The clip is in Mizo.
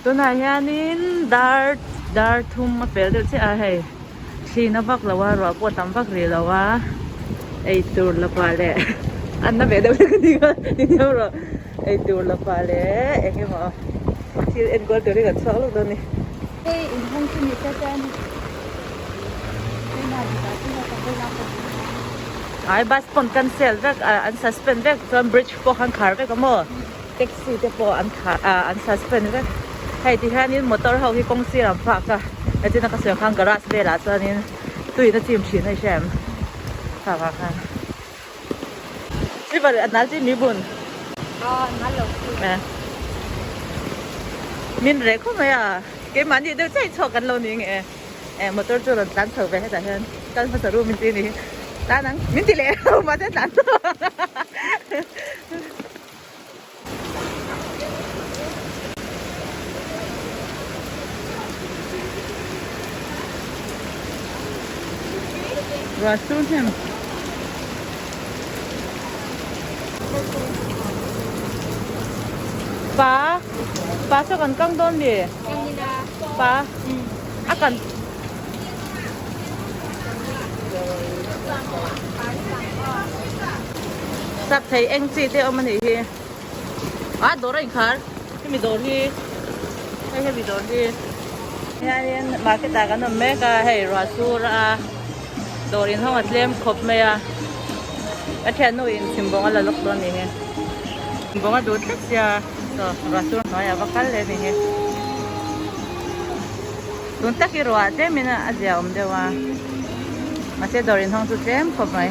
Tunah hianin dar dar thum a pel deuh chiah a hei thli na vak lo a ruah pawh tam vak rih lo a eitur la pah leh an na ve deuh hlek a ni kha ni deuh rawh eitur la pah leh eng emaw thil enkawl turin kan chhuak lawk dawn a ni. Hei inhawng chu ni ta chuan Ai bus pawn cancel vek an suspend vek chuan bridge pawh khan khar vek a maw taxi te pawh an khar ah an suspend vek hei ti hianin motor ho hi kawng sir an park a heti na ka sawi ang khan garage velah chuanin tuiin a chim thin a i hria em kha vang khan river a nal chi mi bun min reh khawp mai a keimahni deuh chiah in chhuak kan lo ni nge e. Eh motor chu rawn tlan chho ve hetah hian kal hmasa ru min ti ni tlan ang min ti leh lo mahse tlan chho ang Ruah sur hnem. Pa pa saw kan kang dawn mi pa. A kan Sap thei eng chi te awm a nih hi a dawr a inkhar hemi dawr hi hei hemi dawr hi hianin market ah kan awm mek a hei ruah sur a dawr inhawng a tlem khawp mai a a thiannu in chhimbawng a la lawk dawn a nih hi chhimbawng a duh tlat sia. Saw ruah sur hnuaiah va kal leh a ni hi. Tun tak hi ruah tlem in a zia awm deuh a. Mahse dawr inhawng chu tlem khawp mai.